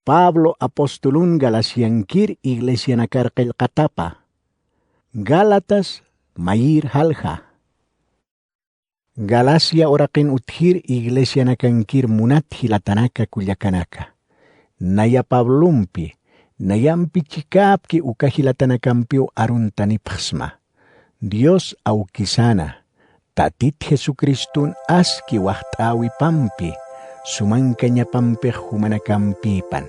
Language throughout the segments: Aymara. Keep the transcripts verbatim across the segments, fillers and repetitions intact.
Pablo apostolun Galaciankir iglesianakar qillqatapa. Gálatas mayir jalja. Galacia uraqin utjir iglesianakankir munat jilatanaka kullakanaka. Naya Pablompi, nayampi chikäpki uka jilatanakampiw aruntanipxsma. Dios awkisana, Tatit Jesucristun aski waxt'äwipampi, sumankañapampix jumanakampïpan.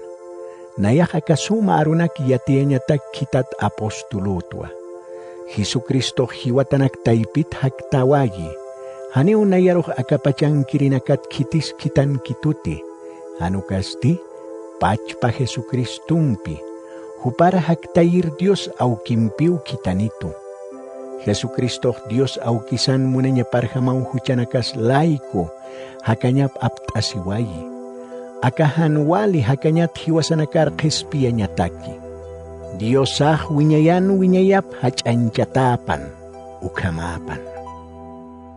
Nayax aka suma arunak yatiyañatak khitat apostolütwa. Jesucristox jiwatanak taypit jaktäwayi. Janiw nayarux aka pachankirinakat khitis khitankituti. Jan ukasti, pachpa Jesucristompi, jupar jaktayir Dios awkimpiw khitanitu. Jesucristox Dios awkisan munañaparjamaw juchanakas layku jakañap apt'asiwayi. Aka jan wali jakañat jiwasanakar qhispiyañataki. Diosax wiñayan wiñayap jach'añchatäpan, ukhamäpan.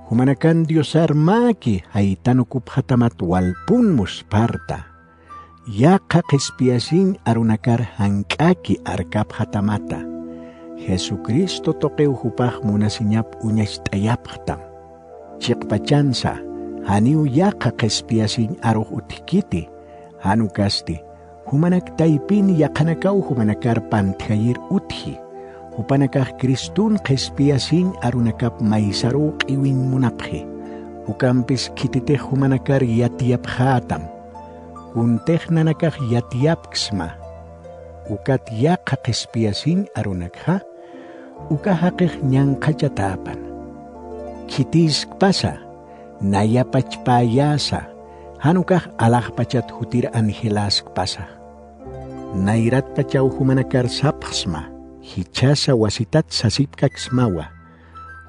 Jumanakan Diosar mäki jaytanukupxatamat walpun muspharta. Yaqha qhispiyasiñ arunakar jank'aki arkapxatamata. Jesucristo tuqiw jupax munasiñap uñacht'ayapxtam. Chiqpachansa, janiw yaqha qhispiyasiñ arux utjkiti, jan ukasti, jumanak taypin yaqhanakaw jumanakar pantjayir utji. Jupanakax Cristun qhispiyasiñ arunakap maysaruw q'iwiñ munapxi. Ukampis khititix jumanakar yatiyapxätam. Kuntix nanakax yatiyapksma. Ukat yaqha qhispiyasiñ arunakxa, uka jaqix ñanqhachatäpan. Khitïskpasa, naya pachpäyäsa, jan ukax alaxpachat jutir angeläskpasa. Nayratpachaw jumanakar sapxsma, jichhasa wasitat sasipkaksmawa.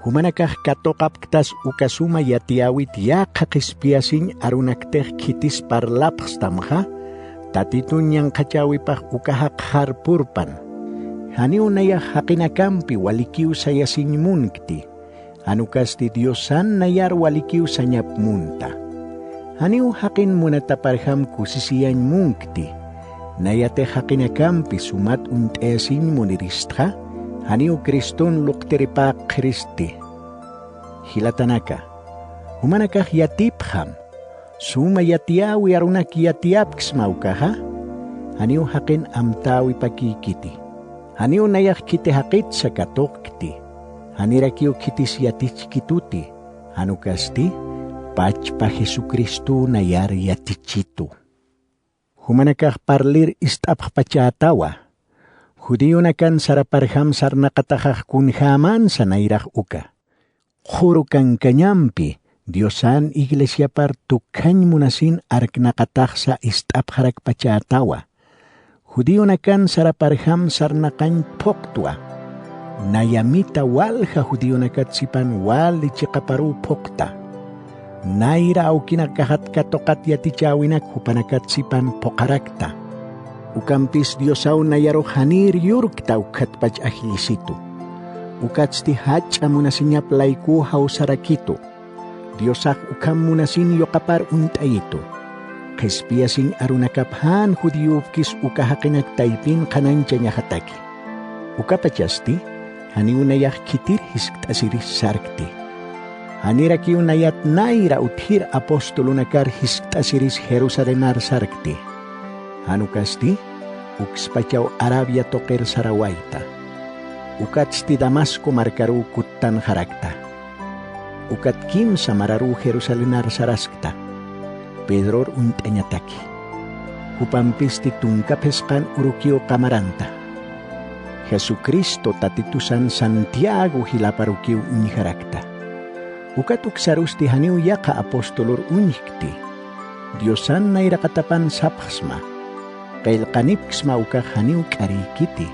Jumanakax katuqapktas uka suma yatiyäwit yaqha qhispiyasiñ arunaktix khitis parlapxstamxa, Tatitun ñanqhachäwipax uka jaqxar purpan. Janiw nayax jaqinakampi walikiw sayasiñ munkti. Jan ukasti Diosan nayar walikiw sañap munta. Janiw jaqin munataparjam kusisiyañ munkti. Nayatix jaqinakampi sumat uñt'ayasiñ muniristxa, janiw Cristun luqtiripäk qhiristi. Jilatanaka, jumanakax yatipxam, suma yatiyäwi arunak yatiyapksma ukaxa, janiw jaqin amtäwipakïkiti. Janiw nayax khiti jaqitsa katuqkti, janirakiw khitis yatichkituti, jan ukasti, pachpa Jesucristow nayar yatichitu. Jumanakax parlir ist'apxpachätawa. Judionakan saraparjam sarnaqataxax kunjämänsa nayrax uka. Qhuru kankañampi, Diosan iglesiapar tukjañ munasin arknaqataxsa ist'apxarakpachätawa. Judionakan saraparjam sarnaqañ phuqtwa. Naya mita walja judionakat sipan wali chiqaparuw phuqta. Nayra awkinakaxat katuqat yatichäwinak jupanakat sipan phuqarakta. Ukampis Diosaw nayarux janïr yurkta ukkhatpach ajllisitu. Ukatsti jach'a munasiñap laykuw jawsarakitu. Diosax ukham munasin yuqapar uñt'ayitu. Qhispiyasiñ arunakap jan judiyupkis uka jaqinak taypin qhanañchañaxataki. Ukapachasti, janiw nayax khitir jiskt'asiris sarkti. Janirakiw nayat nayra utjir apostolunakar jiskt'asiris Jerusalenar sarkti. Jan ukasti, ukspachaw Arabia tuqir sarawayta. Ukatsti Damasco markaruw kuttanxarakta. Ukat kimsa mararuw Jerusalenar saraskta. Pedror uñt'añataki. Jupampisti tunka phisqan urukiw qamaranta. Jesucristo Tatitusan Santiago jilaparukiw uñjarakta. Ukat uksarusti janiw yaqha apostolur uñjkti. Diosan nayraqatapan sapxsma. Qillqanipksma ukax janiw k'arïkiti.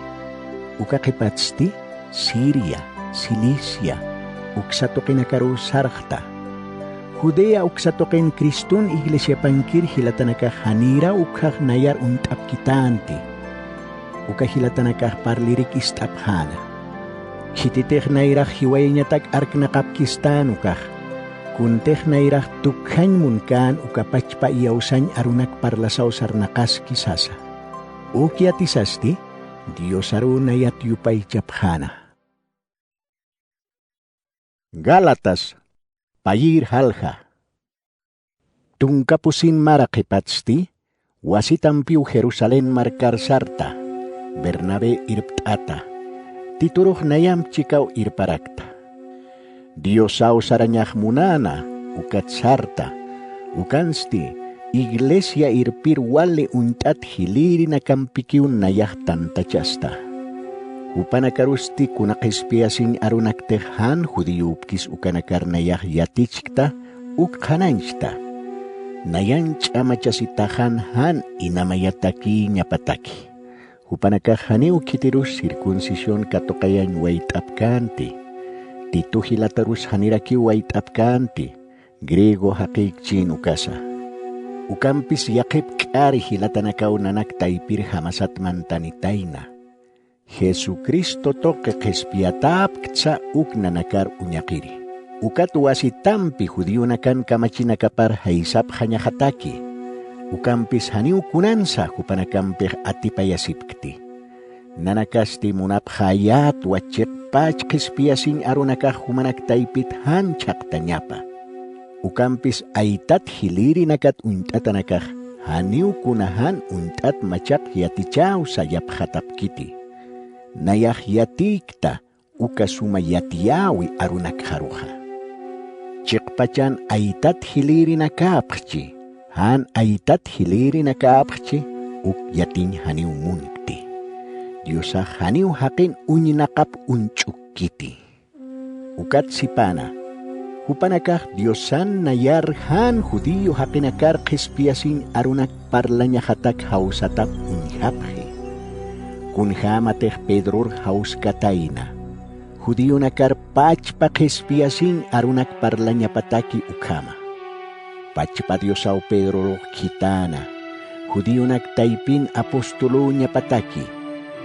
Uka qhipatsti Siria, Cilicia, uksa tuqinakaruw sarxta. Judea uksa tuqin Cristun iglesiapankir jilatanakax janïraw ukjax nayar uñt'apkitänti. Uka jilatanakax parlirik ist'apxäna. Khititix nayrax jiwayañatak arknaqapkistän ukax. Kuntix nayrax tukjañ munkän uka pachpa iyawsañ arunak parlasaw sarnaqaski sasa. Uk yatisasti Diosaru nayat yupaychapxäna. Gálatas payïr jalja. Tunka pusin mara qhipatsti, wasitampiw Jerusalén markar sarta, Bernabé irpt'ata, Titurux nayamp chikaw irparakta. Diosaw sarañax munäna, ukat sarta, ukansti iglesia irpir wali uñt'at jilïrinakampikiw nayax tantachasta. Jupanakarusti kuna qhispiyasiñ arunaktix jan judíopkis ukanakar nayax yatichkta, uk qhanañchta. Nayan ch'amachasitaxan jan inamayatakïñapataki. Jupanakax janiw khitirus circuncisión katuqayañ wayt'apkänti. Tito jilatarus janirakiw wayt'apkänti, griego jaqïkchin ukasa. Ukampis yaqhip k'ari jilatanakaw nanak taypir jamasat mantanitayna. Jesucristo tuqi qhispiyatäpktsa uk nanakar uñaqiri. Ukat wasitampi judionakan kamachinakapar jaysapxañaxataki. Ukampis janiw kunansa jupanakampix atipayasipkti. Nanakasti munapxäyätwa chiqpach qhispiyasiñ arunakax jumanak taypit jan chhaqtañapa. Ukampis aytat jilïrinakat uñt'atanakax janiw kuna jan uñt'at machaq yatichäwsa yapxatapkiti. Nayax yatïkta uka suma yatiyäwi arunakxaruxa. Chiqpachan aytat jilïrinakäpxchi, jan aytat jilïrinakäpxchi, uk yatiñ janiw munkti. Diosax janiw jaqin uñnaqap uñch'ukkiti. Ukat sipäna, jupanakax Diosan nayar jan judío jaqinakar qhispiyasiñ arunak parlañaxatak jawsatap uñjapxi. Kunjämatix Pedror jawskatayna, judionakar pachpa qhispiyasiñ arunak parlañapataki ukhama. Pachpa Diosaw Pedrorux khitäna, judionak taypin apostolüñapataki,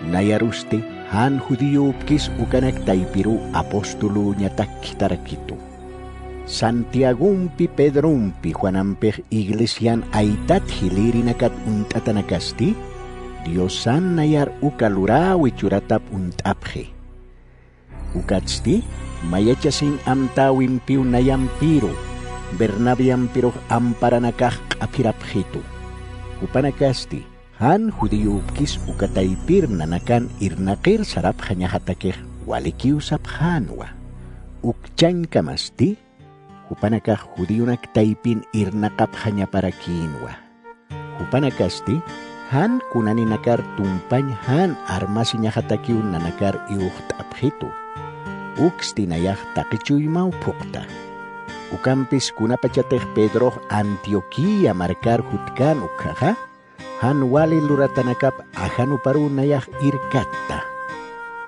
nayarusti jan judíopkis ukanak taypiruw apostolüñatak khitarakitu. Santiagompi, Pedrompi, Juanampix iglesian aytat jilïrinakat uñt'atanakasti, Diosan nayar uka luräwi churatap uñt'apxi. Ukatsti, mayachasiñ amtäwimpiw nayampiru, Bernabiampirux amparanakax q'aphirapxitu. Jupanakasti, jan judíopkis uka taypir nanakan irnaqir sarapxañaxatakix walikiw sapxänwa. Ukchañkamasti, jupanakax judionak taypin irnaqapxañaparakïnwa. Jupanakasti, jan kunaninakar tumpañ jan armasiñaxatakiw nanakar iwxt'apxitu. Uksti nayax taqi chuymaw phuqta. Ukampis kunapachatix Pedrox Antioquía markar jutkän ukhaxa, jan wali luratanakap ajanuparuw nayax irkatta.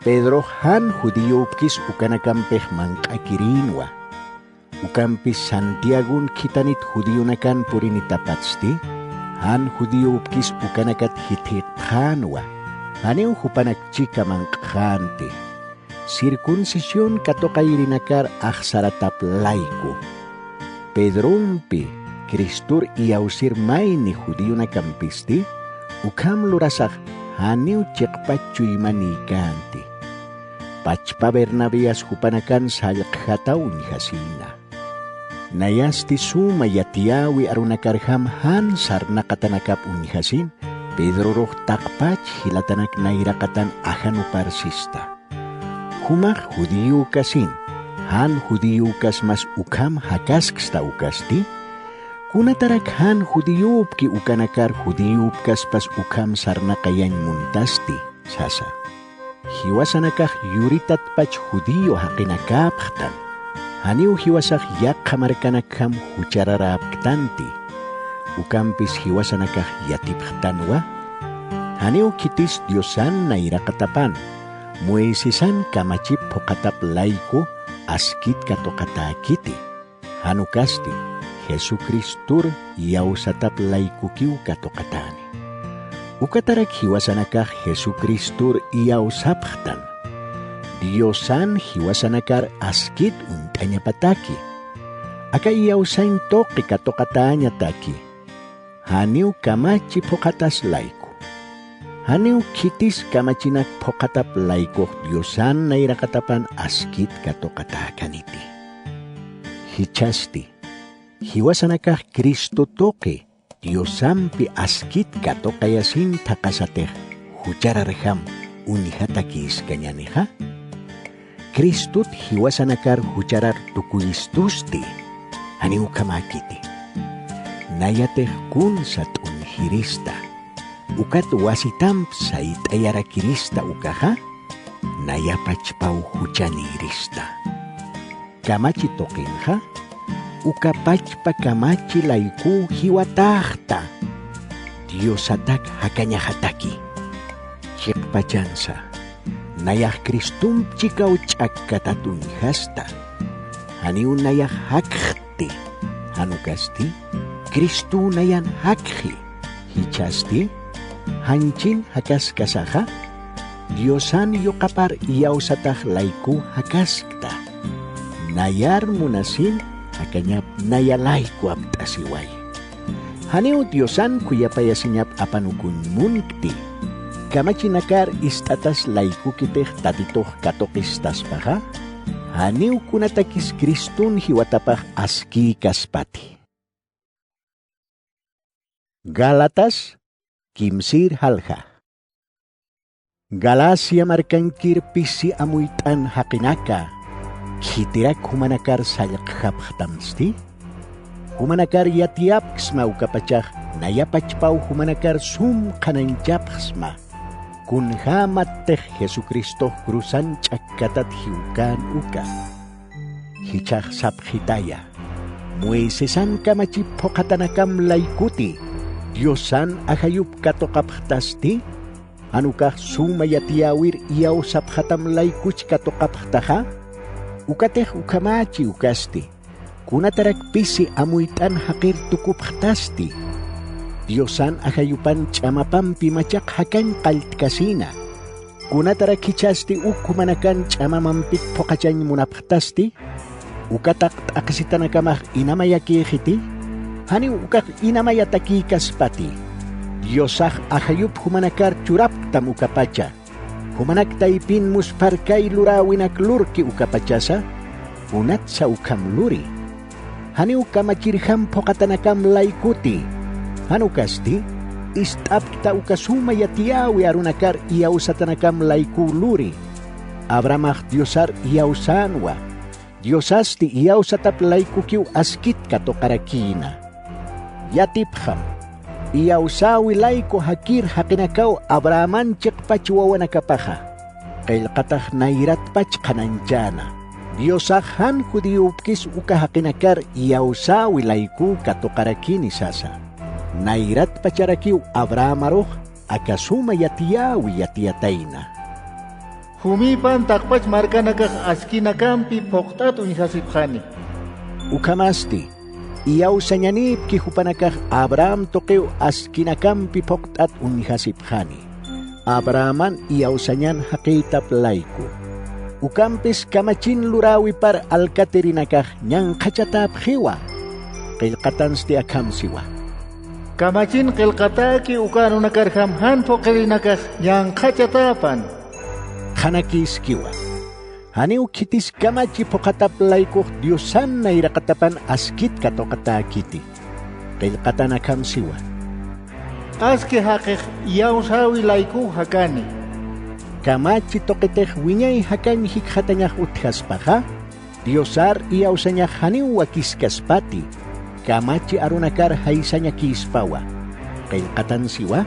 Pedrox jan judíopkis ukanakampix manq'akirïnwa. Ukampis Santiagon khitanit judionakan purinitapatsti, jan judíopkis ukanakat jithiqpxänwa, janiw jupanak chika manq'xänti. Circuncisión katuqayirinakar axsaratap layku. Pedrompi, Cristor iyawsir mayni judionakampsti, ukham lurasax janiw chiqpach chuymanïkänti. Pachpa Bernabias jupanakan sallqjataw uñjasïna. Nayasti suma yatiyäwi arunakarjam jan sarnaqatanakap uñjasin, Pedrorux taqpach jilatanak nayraqatan ajanupar sista. Jumax judío kasin, jan judío kasmas ukham jakasksta ukasti, kunatarak jan judíopki ukanakar judíopkaspas ukham sarnaqayañ muntasti, sasa. Jiwasanakax yuritatpach judío jaqinakäpxtan, janiw jiwasax yaqha markanakjam juchararäpktanti. Ukampis jiwasanakax yatipxtanwa, janiw khitis Diosan nayraqatapan, Moisesan kamachip phuqhatap layku askit katuqatäkiti. Jan ukasti, Jesucristor iyawsatap laykukiw katuqatäni. Ukatarak jiwasanakax Jesucristor iyawsapxtan. Diosan jiwasanakar askit uñt'añapataki. Aka iyawsañ tuqi katuqatäñataki. Janiw kamachi phuqhatas layku. Janiw khitis kamachinak phuqhatap laykux Diosan nayraqatapan askit katuqatäkhaniti. Jichhasti, jiwasanakax Cristo tuqi Diosampi askit katuqayasin thaqhasatix, juchararjam uñjatakïskañänixa? Cristot jiwasanakar jucharar tukuyistusti, janiw ukhamäkiti. Nayatix kunsa t'uñjirista, ukat wasitamp sayt'ayarakirista ukaxa, naya pachpaw juchanïrista. Kamachi tuqinxa, uka pachpa kamachi laykuw jiwatäxta, Diosatak jakañaxataki. Chiqpachansa, nayax Cristomp chikaw ch'akkatat uñjasta. Janiw nayax jakxti, jan ukasti, Cristow nayan jakxi. Jichhasti, janchin jakaskasaxa, Diosan yuqapar iyawsatax laykuw jakaskta. Nayar munasin jakañap naya layku apt'asiwayi. Janiw Diosan khuyapayasiñap apanukuñ munkti. Kamachinakar ist'atas laykukitix Tatitux katuqistaspaxa, janiw kunatakis Criston jiwatapax askïkaspati. Gálatas kimsïr jalja. Galacia markankir pisi amuyt'an jaqinaka, ¿khitirak jumanakar sallqjapxtamsti? Jumanakar yatiyapksma ukapachax naya pachpaw jumanakar sum qhanañchapxsma. Kunjämattix Jesucristox cruzan ch'akkatat jiwkän uka. Jichhax sapxitaya, Moisesan kamachip phuqhatanakam laykuti, Diosan ajayup katuqapxtasti, jan ukax suma yatiyäwir iyawsapxatam laykuch katuqapxtaxa, ukatix ukhamächi ukasti, kunatarak pisi amuyt'an jaqir tukupxtasti, Diosan ajayupan ch'amapampi machaq jakañ qalltkasïna, kunatarak jichhasti uk jumanakan ch'amamampik phuqhachañ munapxtasti, uka taqt'aqisitanakamax inamayakïxiti, janiw ukax inamayatakïkaspati, Diosax ajayup jumanakar churapktam ukapacha. Jumanak taypin muspharkay luräwinak lurki ukapachasa, kunatsa ukham luri. Janiw kamachirjam phuqhatanakam laykuti. Jan ukasti, ist'apkta uka suma yatiyäwi arunakar iyawsatanakam laykuw luri. Abrahamax Diosar iyawsänwa. Diosasti iyawsatap laykukiw askit katuqarakïna. Yatipxam, iyawsäwi layku jakir jaqinakaw Abrahaman chiqpach wawanakapaxa, qillqatax nayratpach qhanañchäna. Diosax jan judíopkis uka jaqinakar iyawsäwi laykuw katuqarakini sasa, nayratpacharakiw Abrahamarux aka suma yatiyäwi yatiyatayna. Jumïpan taqpach markanakax askinakampi phuqt'at uñjasipxani. Ukhamasti, iyawsañanïpki jupanakax Abraham tuqiw askinakampi phuqt'at uñjasipxani. Abrahaman iyawsañan jaqïtap layku. Ukampis kamachin luräwipar alkatirinakax ñanqhachatäpxiwa. Qillqatansti akham siwa. Kamachin qillqatäki uka arunakarjam jan phuqirinakax ñanqhachatäpan. Qhanakïskiwa. Janiw khitis kamachi phuqhatap laykux Diosan nayraqatapan askit katuqatäkiti. Qillqatan akham siwa. Aski jaqix iyawsäwi laykuw jakani. Kamachi tuqitix wiñay jakañ jikxatañax utjaspaxa, Diosar iyawsañax janiw wakiskaspati, kamachi arunakar jaysañakïspawa. Qillqatan siwa.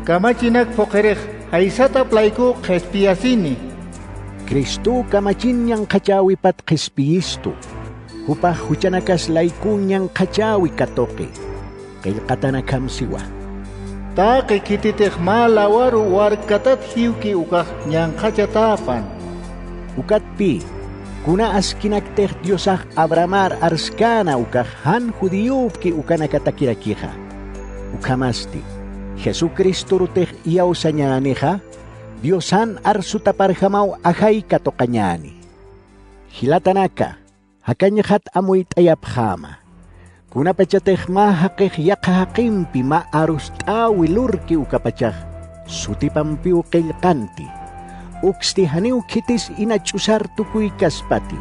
Kamachinak phuqirix jaysatap laykuw qhispiyasini. Cristow kamachin ñanqhachäwipat qhispiyistu. Jupax juchanakas laykuw ñanqhachäwi katuqi. Qillqatan akham siwa. Taqi khititix mä lawaru warkkatat jiwki ukax ñanqhachatäpan. Ukatpï, kuna askinaktix Diosax Abrahamar arskäna ukax jan judíopki ukanakatakirakixa. Ukhamasti, Jesucristorutix iyawsañänixa, Diosan arsutaparjamaw ajay katuqañäni. Jilatanaka, jakañxat amuyt'ayapxäma. Kunapachatix mä jaqix yaqha jaqimpi mä arust'äwi lurki ukapachax, sutipampiw qillqanti. Uksti janiw khitis ina ch'usar tukuykaspati,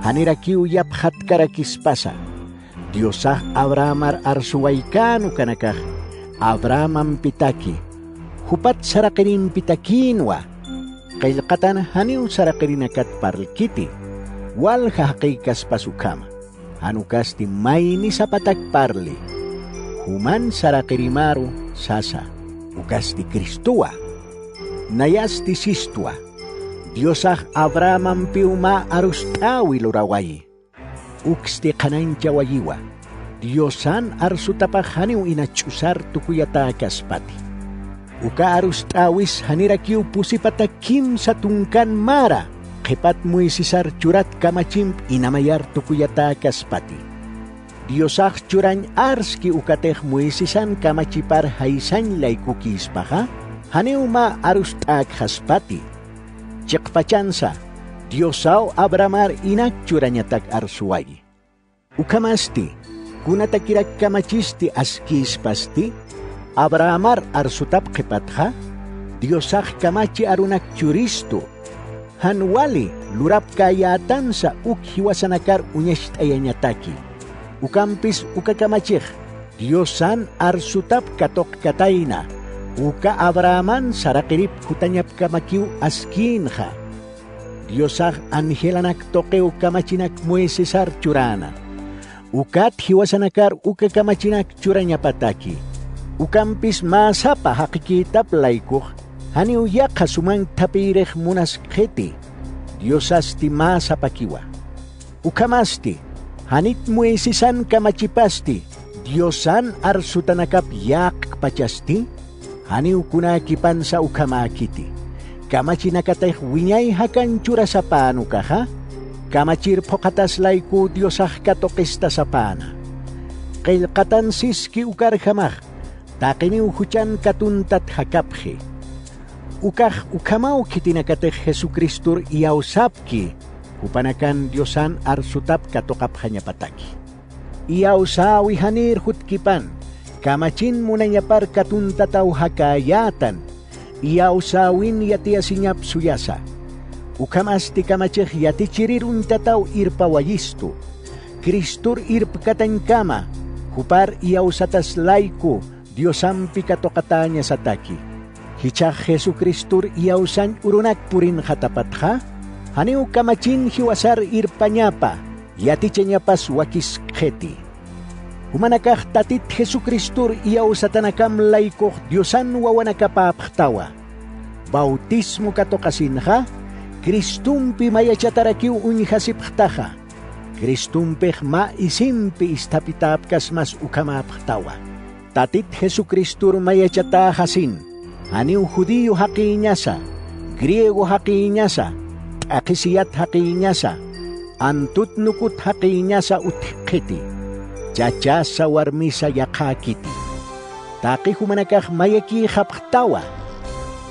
janirakiw yapxatkarakispas. Diosax abrahamar arsuwaykän ukanakax abrahamampitaki, jupat saraqirimpitakinwa. Qillqatan janiw saraqirinakat parlkiti, walja jaqïkaspas ukhama. Jan ukasti mayni sapatak parli, juman saraqirimaru sasa. Ukasti cristowa. Nayasti sistwa, diosax abrahamampiw mä arust'äwi lurawayi. Uksti qhanañchawayiwa, diosan arsutapax janiw ina ch'usar tukuyatäkaspati. Uka arust'äwis janirakiw pusipatak kimsa tunkan mara, qhipat moisesar churat kamachimp ina mayar tukuyatäkaspati. Diosax churañ arski ukatix moisesan kamachipar jaysañ laykukïspaxa, janiw mä arust'äkxaspati. Chiqpachansa, diosaw abrahamar inak churañatak arsuwayi. Ukhamasti, kunatakirak kamachisti askïspasti, abrahamar arsutap qhipatxa, diosax kamachi arunak churistu. Jan wali lurapkäyätansa uk jiwasanakar uñacht'ayañataki. Ukampis uka kamachix diosan arsutap katuqkatayna, uka abrahaman saraqirip jutañapkamakiw askïnxa. Diosax angelanak tuqiw kamachinak moisesar churäna, ukat jiwasanakar uka kamachinak churañapataki. Ukampis mä sapa jaqikïtap laykux, janiw yaqha sumank thapïrix munaskxiti. Diosasti mä sapakiwa. Ukhamasti, janit moisesan kamachipasti diosan arsutanakap yäqkpachasti, janiw kunäkipansa ukhamäkiti. Kamachinakatix wiñay jakañ churasapän ukaxa, kamachir phuqhatas layku diosax katuqistasapäna. Qillqatan siski ukarjamax, taqiniw juchan katuntat jakapxi. Ukax ukhamaw khitinakatix jesucristor iyawsapki, jupanakan diosan arsutap katuqapxañapataki. Iyawsäwi janïr jutkipan, kamachin munañapar katuntataw jakäyätan. Iyawsäwin yatiyasiñap suyasa. Ukhamasti kamachix yatichirir uñtataw irpawayistu. Cristor irpkatañkama, jupar iyawsatas layku diosampi katuqatäñasataki. Jichhax jesucristor iyawsañ urunak purinxatapatxa, janiw kamachin jiwasar irpañapa, yatichañapas wakiskxiti. Jumanakax tatit jesucristor iyawsatanakam laykux diosan wawanakapäpxtawa. Bautismo katuqasinxa, cristompi mayachatarakiw uñjasipxtaxa. Cristompix mä isimpi isthapitapkasmas ukhamäpxtawa. Tatit jesucristor mayachatäxasin, janiw judío jaqïñasa, griego jaqïñasa, t'aqhisiyat jaqïñasa, antut nukut jaqïñasa utjkiti, chachasa warmisa yaqhäkiti. Taqi jumanakax mayakïxapxtawa.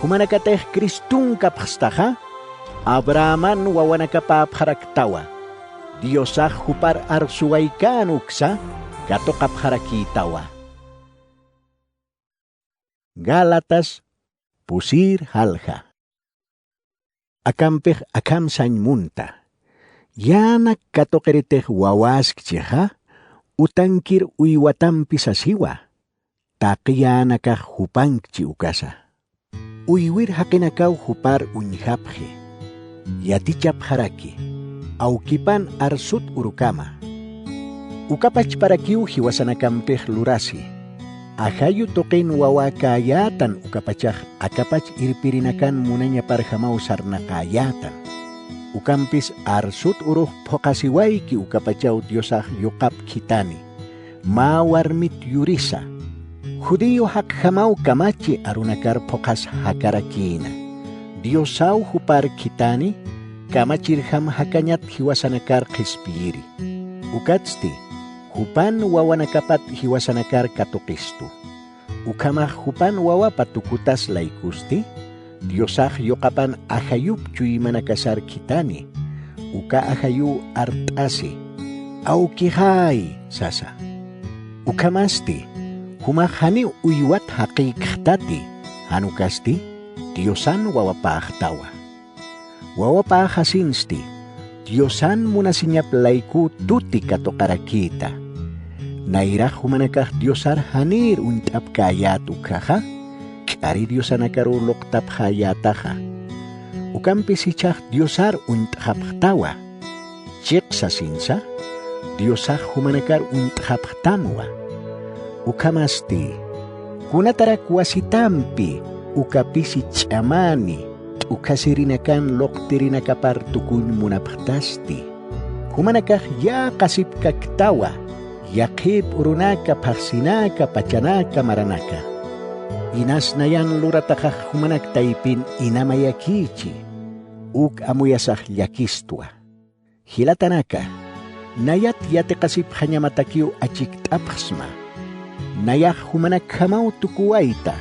Jumanakatix cristonkapxstaxa, abrahaman wawanakapäpxaraktawa. Diosax jupar arsuwaykän uksa katuqapxarakïtawa. Gálatas, pusir jalja. Akampix akham sañ munta. Yänak katuqiritix wawäskchixa, utankir uywatampi sasiwa. Taqi yänakax jupankchi ukasa. Uywir jaqinakaw jupar uñjapxi. Yatichapxaraki, awkipan arsut urukama. Ukapachparakiw jiwasanakampix lurasi. Ajayu tuqin wawäkäyätan ukapachax akapach irpirinakan munañaparjamaw sarnaqäyätan. Ukampis arsut urux phuqhasiwayki ukapachaw Diosax yuqap khithani. Mä warmit yurisa. Judío jaqjamaw kamachi arunakar phuqhas jakarakïna. Diosaw jupar khithani, kamachirjam jakañat jiwasanakar qhispiyiri. Ukatsti, jupan wawanakapat jiwasanakar katuqistu. Ukhamax jupan wawapa tukutas laykusti, Diosax yuqapan ajayup chuymanakasar khithani, uka ajayuw art'asi, "Awkixay" sasa. Ukhamasti, jumax janiw uywat jaqïkxtati, Jan ukasti Diosan wawapäxtawa. Wawapäxasinsti Diosan munasiñap layku tuti katuqarakïta. Nayrax jumanakax Diosar janïr uñt'apkäyät ukhaxa, k'ari diosanakaruw luqtapxäyätaxa. Ukampis jichhax Diosar uñt'xapxtawa. Chiq sasinsa, Diosax jumanakar uñt'xapxtamwa. Ukhamasti, kunatarak wasitampi uka pisi ch'amani t'ukasirinakan luqtirinakapar tukuñ munapxtasti, jumanakax yä qasipkaktawa, yaqhip urunaka, phaxsinaka, pachanaka, maranaka. Inas nayan lurataxax jumanak taypin inamayakïchi, uk amuyasax llakistwa. Jilatanaka, nayat yatiqasipxañamatakiw achikt'apxsma. Nayax jumanakjamaw tukuwayta.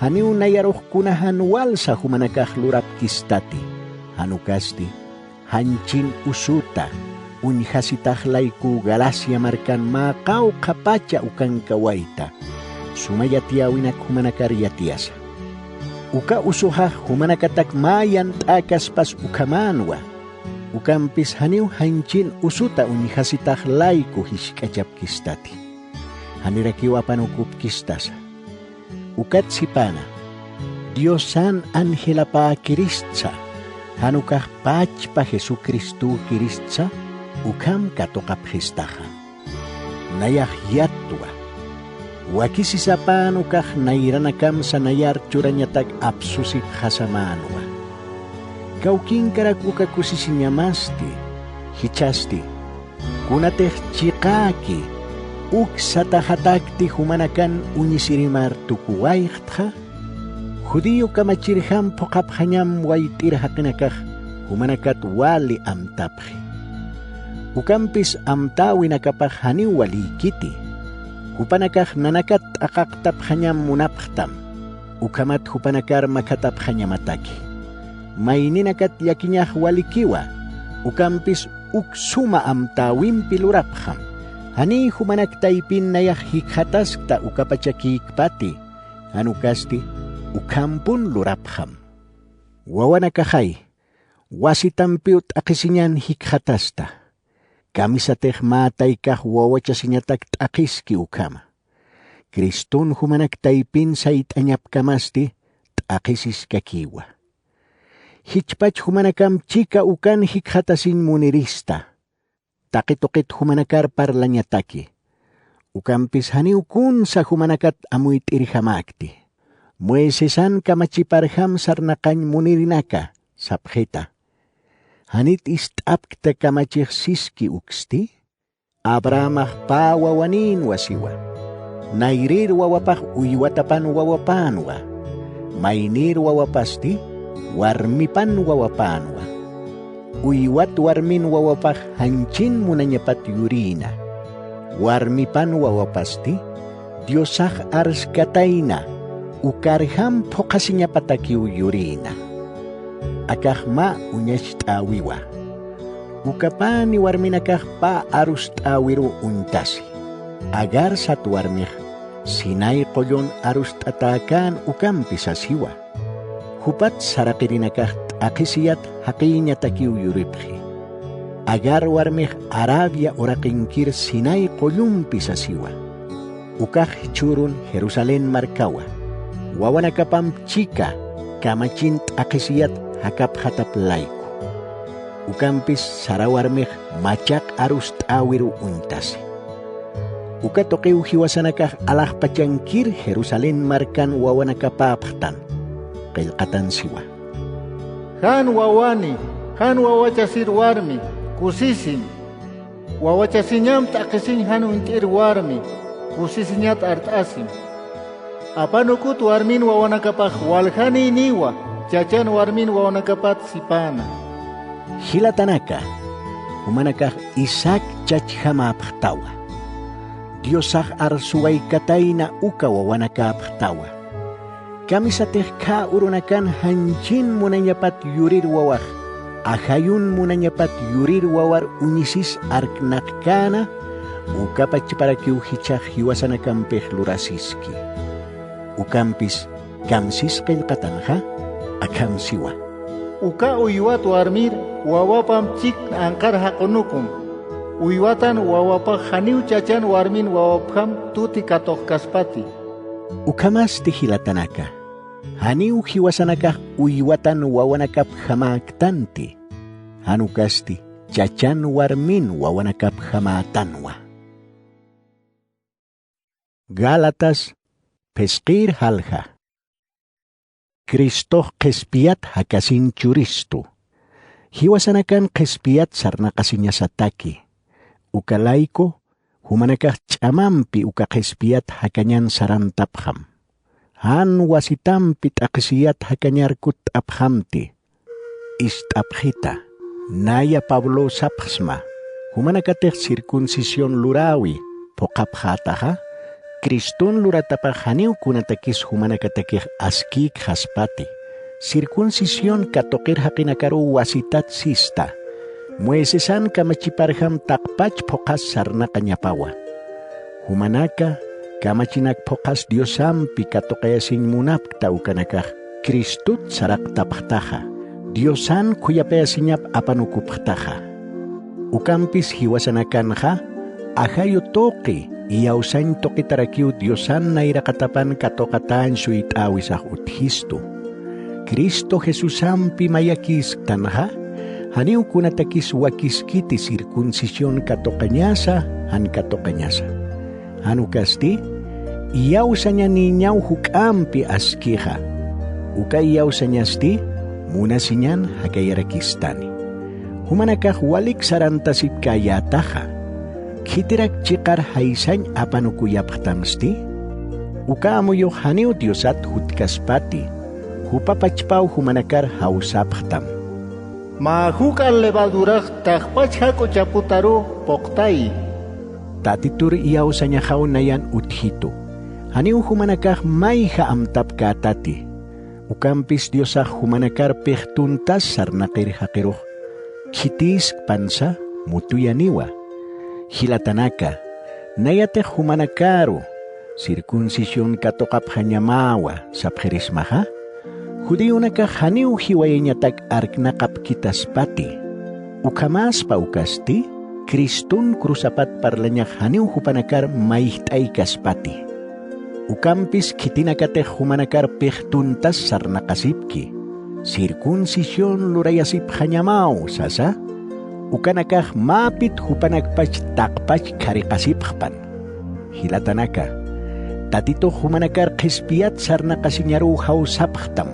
Janiw nayarux kuna jan walsa jumanakax lurapkistati. Jan ukasti, janchin usuta, uñjasitax layku Galacia markan mä qawqha pacha ukankawayta, suma yatiyäwinak jumanakar yatiyasa. Uka usuxax jumanakatak mä yant'äkaspas ukhamänwa. Ukampis janiw janchin usuta uñjasitax layku jisk'achapkistati. Janirakiw apanukupkistasa. Ukat sipana, Diosan angelapäkiristsa, jan ukax pachpa Jesucristokiristsa, ukham katuqapxistaxa. Nayax yattwa. Wakisisapän ukax nayranakamsa nayar churañatak apsusipxasamänwa. Kawkinkarak uka kusisiñamasti, jichhasti, kunatix chiqäki, uk sataxatakti jumanakan uñisirimar tukuwayxtxa, judío kamachirjam phuqhapxañam wayt'ir jaqinakax jumanakat wali amtapxi. Ukampis amtäwinakapax janiw walïkiti. Jupanakax nanakat t'aqaqtapxañam munapxtam. Ukhamat jupanakar makhatapxañamataki. Mayninakat llakiñax walikiwa, ukampis uk suma amtäwimpi lurapxam. Janiy jumanak taypin nayax jikxataskta ukapachakïkpati, jan ukasti ukhampun lurapxam. Wawanakaxay, wasitampiw t'aqhisiñan jikxatasta. Kamisatix mä taykax wawachasiñatak t'aqhiski ukhama. Criston jumanak taypin sayt'añapkamasti t'aqhisiskakiwa. Jichpach jumanakam chika ukan jikxatasiñ munirista. Taqi tuqit jumanakar parlañataki. Ukampis janiw kunsa jumanakat amuyt'irjamäkti. Moisesan kamachiparjam sarnaqañ munirinaka, sapxita. ¿Janit ist'apkta kamachix siski uksti? Abrahamax pä wawanïnwa siwa. Nayrir wawapax uywatapan wawapänwa. Maynir wawapasti warmipan wawapänwa. Uywat warmin wawapax janchin munañapat yurïna. Warmipan wawapasti Diosax arskatayna, ukarjam phuqhasiñapatakiw yurïna. Akax mä uñacht'äwiwa. Ukapani warminakax pä arust'äwiruw uñtasi. Agar sat warmix Sinai qullun arust'atäkän ukampi sasiwa. Jupat saraqirinakax t'aqhisiyat jaqïñatakiw yuripxi. Agar warmix Arabia uraqinkir Sinai qullumpi sasiwa. Ukax jichhürun Jerusalén markawa. Wawanakapamp chika kamachin t'aqhisiyat jakapxatap layku. Ukampis sara warmix machaq arust'äwiruw uñtasi. Uka tuqiw jiwasanakax alaxpachankir Jerusalén markan wawanakapäpxtan. Qillqatan siwa. Jan wawani, jan wawachasir warmi, kusisiñ. Wawachasiñam t'aqhisiñ jan uñt'ir warmi, kusisiñat art'asim. Apanukut warmin wawanakapax waljanïniwa, chachan warmin wawanakapat sipäna. Jilatanaka, jumanakax Isaac chachjamäpxtawa. Diosax arsuwaykatayna uka wawanakäpxtawa. Kamisatix khä urunakan janchin munañapat yurir wawax, ajayun munañapat yurir wawar uñisis arknaqkäna, ukapachparakiw jichhax jiwasanakampix lurasiski. Ukampis kamsis qillqatanxa, akham siwa. Uka uywat warmir wawapam chikn anqar jaqunukum. Uywatan wawapax janiw chachan warmin wawapjam tuti katuqkaspati. Ukhamasti jilatanaka, janiw jiwasanakax uywatan wawanakapjamäktanti, jan ukasti chachan warmin wawanakapjamätanwa. Gálatas phisqir jalja. Cristox qhispiyat jakasin churistu. Jiwasanakan qhispiyat sarnaqasiñasataki. Uka layku, jumanakax ch'amampi uka qhispiyat jakañan sarantapxam. Jan wasitampi t'aqhisiyat jakañar kutt'apxamti. Ist'apxita, naya Pablow sapxsma, jumanakatix circuncisión luräwi phuqhapxätaxa, Criston luratapax janiw kunatakis jumanakatakix askïkxaspati. Circuncisión katuqir jaqinakaruw wasitat sista. Moisesan kamachiparjam taqpach phuqhas sarnaqañapawa. Jumanaka kamachinak phuqhas Diosampi katuqayasiñ munapkta ukanakax Cristut saraqtapxtaxa, Diosan khuyapayasiñap apanukupxtaxa. Ukampis jiwasanakanxa ajayu tuqi iyawsañ tuqitarakiw Diosan nayraqatapan katuqatäñ suyt'äwisax utjistu. Cristo Jesusampi mayakïsktanxa, janiw kunatakis wakiskiti circuncisión katuqañasa, jan katuqañasa. Jan ukasti, iyawsañanïñaw juk'ampi askixa. Uka iyawsañasti, munasiñan jakayarakistani. Jumanakax walik sarantasipkäyätaxa. Khitirak chiqar jaysañ apanukuyapxtamsti? Uka amuyux janiw Diosat jutkaspati, jupa pachpaw jumanakar jawsapxtam. Mä juk'a levadurax taqpach jak'u chaputaru phuqtayi. Tatitur iyawsañaxaw nayan utjitu. Janiw jumanakax mayja amtapkätati. Ukampis Diosax jumanakar pixtuntas sarnaqir jaqirux khitïskpansa mutuyaniwa. Jilatanaka, nayatix jumanakaru circuncisión katuqapxañamäwa sapxirismaxa, judionakax janiw jiwayañatak arknaqapkitaspati. Ukhamäspa ukasti, Criston cruzapat parlañax janiw jupanakar mayjt'aykaspati. Ukampis khitinakatix jumanakar pixtuntas sarnaqasipki, circuncisión lurayasipxañamäw sasa, ukanakax mäpit jupanakpach taqpach khariqasipxpan. Jilatanaka, Tatitux jumanakar qhispiyat sarnaqasiñaruw jawsapxtam.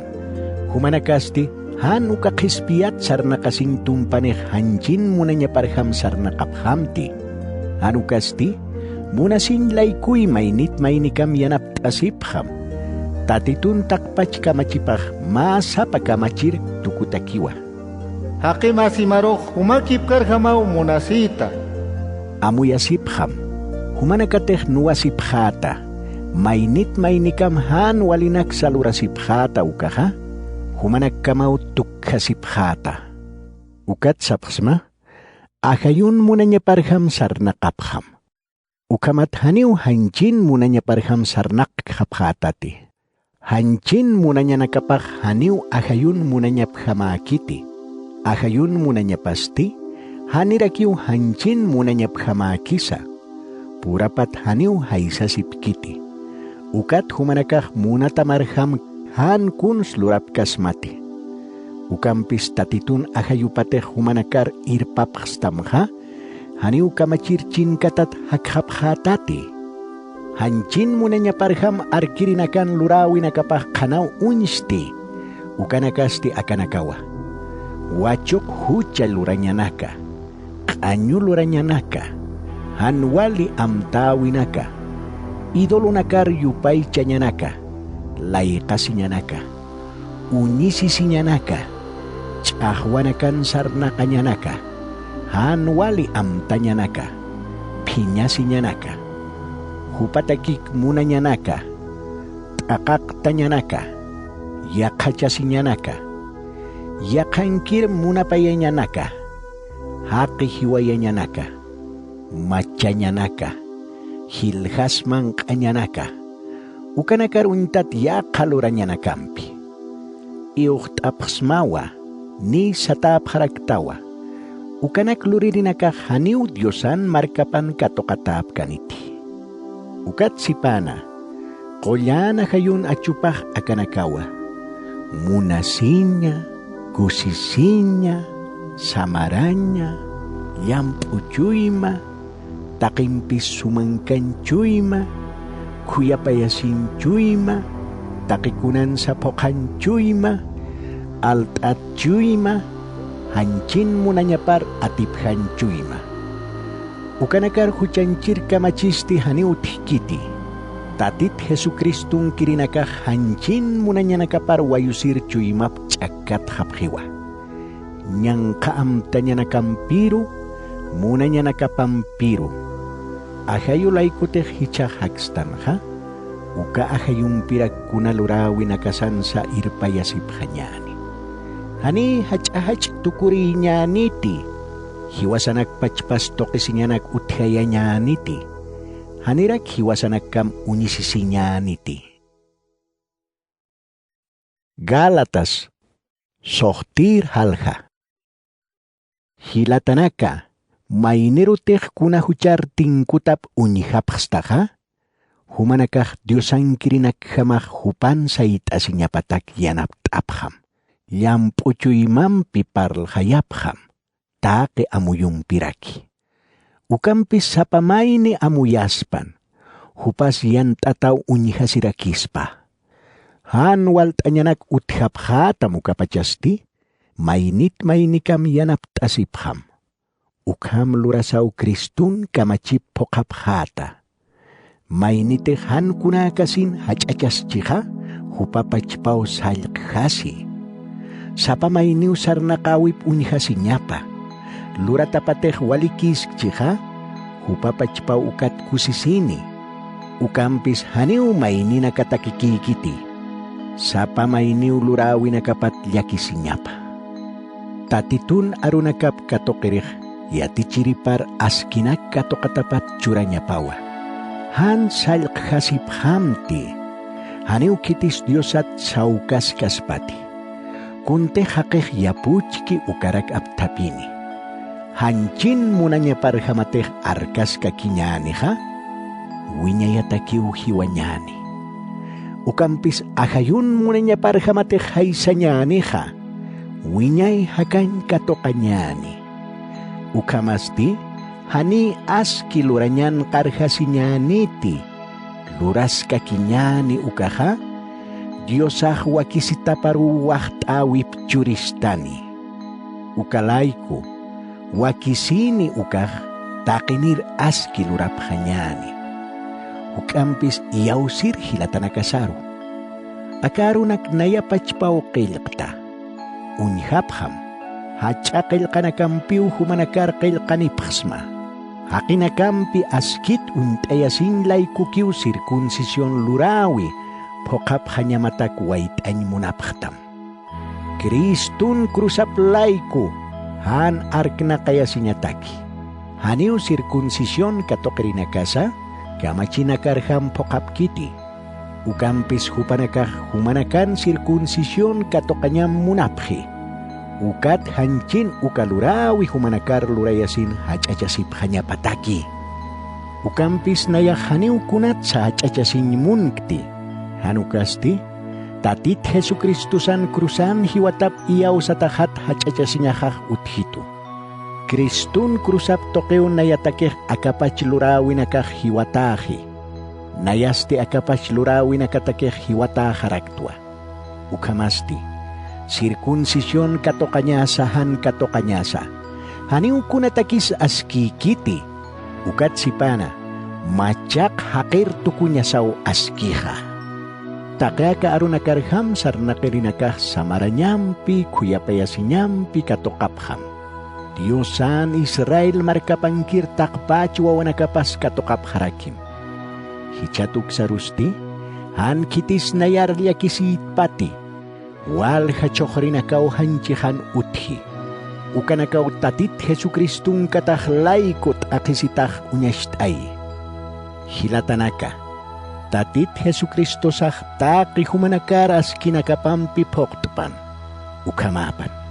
Jumanakasti jan uka qhispiyat sarnaqasiñ tumpanix janchin munañaparjam sarnaqapxamti. Jan ukasti, munasiñ laykuy maynit maynikam yanapt'asipxam. Tatitun taqpach kamachipax mä sapa kamachir tukutakiwa. Jaqi masimarux jumakipkarjamaw munasïta. Amuyasipxam, jumanakatix nuwasipxäta, maynit maynikam jan walinaksa lurasipxäta ukaxa, jumanakkamaw tukjasipxäta. Ukat sapxsma, ajayun munañaparjam sarnaqapxam. Ukhamat janiw janchin munañaparjam sarnaqkxapxätati. Janchin munañanakapax janiw ajayun munañapjamäkiti. Ajayun munañapasti, janirakiw janchin munañapjamäkisa. Purapat janiw jaysasipkiti. Ukat jumanakax munatamarjam jan kuns lurapkasmati. Ukampis Tatitun ajayupatix jumanakar irpapxstamxa, janiw kamachir chinkatat jakxapxätati. Janchin munañaparjam arkirinakan luräwinakapax qhanaw uñsti, ukanakasti akanakawa. Wachuq jucha lurañanaka, q'añu lurañanaka, jan wali amtäwinaka, idolonakar yupaychañanaka, layqasiñanaka, uñisisiñanaka, ch'axwanakan sarnaqañanaka, jan wali amtañanaka, phiñasiñanaka, jupatakik munañanaka, t'aqaqtañanaka, yaqhachasiñanaka, yaqhankir munapayañanaka, jaqi jiwayañanaka, machañanaka, jiljas manq'añanaka, Ukanakar uñtat yaqha lurañanakampi. Iwxt'apxsmawa, niy satäpxaraktawa. Ukanak luririnakax janiw Diosan markapan katuqatäpkaniti. Ukat sipäna, qullan ajayun achupax akanakawa. Munasiña, kusisiña, samaraña, llamp'u chuyma, taqimpis sumankañ chuyma, khuyapayasiñ chuyma, taqi kunansa phuqhañ chuyma, alt'at chuyma, janchin munañapar atipjañ chuyma. Ukanakar juchañchir kamachisti janiw utjkiti. Tatit Jesucristunkirinakax janchin munañanakapar wayusir chuymap ch'akkatxapxiwa. Ñanqha amtañanakampiru, munañanakapampiru. Ajayu laykutix jichhax jakstanxa, uka ajayumpirak kuna luräwinakasansa irpayasipxañäni. Janiy jach'a jach'a tukuriñäniti, jiwasanakpachpas tuqisiñanak utjayañäniti, janirak jiwasanakkam uñisisiñäniti. Gálatas, suxtïr jalja. Jilatanaka, maynirutix kuna juchar tinkutap uñjapxstaxa, jumanakax Diosankirinakjamax jupan sayt'asiñapatak yanapt'apxam, llamp'u chuymampi parlxayapxam, taqi amuyumpiraki. Ukampis sapa mayni amuyaspan, jupas yant'ataw uñjasirakispa. Jan walt'añanak utjapxätam ukapachasti, maynit maynikam yanapt'asipxam. Ukham lurasaw Cristun kamachip phuqhapxäta. Maynitix jan kunäkasin jach'achaschixa, jupapachpaw sallqjasi. Sapa mayniw sarnaqäwip uñjasiñapa. Luratapatix walikïskchixa, jupapachpaw ukat kusisini. Ukampis janiw mayninakatakikïkiti. Sapa mayniw luräwinakapat llakisiñapa. Tatitun arunakap katuqirix yatichiripar askinak katuqatapat churañapawa. Jan sallqjasipxamti, janiw khitis Diosat sawkaskaspati. Kuntix jaqix yapuchki ukarak apthapini. Janchin munañaparjamatix arkaskakiñänixa, wiñayatakiw jiwañäni. Ukampis ajayun munañaparjamatix jaysañänixa, wiñay jakañ katuqañäni. Ukhamasti, janiy aski lurañan qarjasiñäniti, luraskakiñäni ukaxa, Diosax wakisitaparuw waxt'äwip churistani. Uka layku, wakisini ukax taqinir aski lurapxañäni. Juk'ampis iyawsir jilatanakasaru. Aka arunak nayapachpaw qillqta. Uñjapxam, jach'a qillqanakampiw jumanakar qillqanipxsma. Jaqinakampi askit uñt'ayasiñ laykukiw circuncisión luräwi phuqhapxañamatak wayt'añ munapxtam. Cristun cruzap layku jan arknaqayasiñataki. Janiw circuncisión katuqirinakasa kamachinakarjam phuqhapkiti. Ukampis jupanakax jumanakan circuncisión katuqañam munapxi. Ukat janchin uka luräwi jumanakar lurayasin jach'achasipxañapataki. Ukampis nayax janiw kunatsa jach'achasiñ munkti. Jan ukasti, Tatit Jesucristosan cruzan jiwatap iyawsataxat jach'achasiñaxax utjitu. Cristun cruzap tuqiw nayatakix akapach luräwinakax jiwatäxi. Nayasti akapach luräwinakatakix jiwatäxaraktwa. Ukhamasti, circuncisión katuqañasa jan katuqañasa, janiw kunatakis askïkiti, ukat sipäna, machaq jaqir tukuñasaw askixa. Taqi aka arunakarjam sarnaqirinakax samarañampi, khuyapayasiñampi katuqapxam. Diosan Israel markapankir taqpach wawanakapas katuqapxarakim. Jichhat uksarusti, jan khitis nayar llakisïtpati, walja chhuqrinakaw janchixan utji. Ukanakaw Tatit Jesucristunkatax layku t'aqhisitax uñacht'ayi. Jilatanaka, Tatit jesucristosax taqi jumanakar askinakapampi phuqt'pan. Ukhamäpan.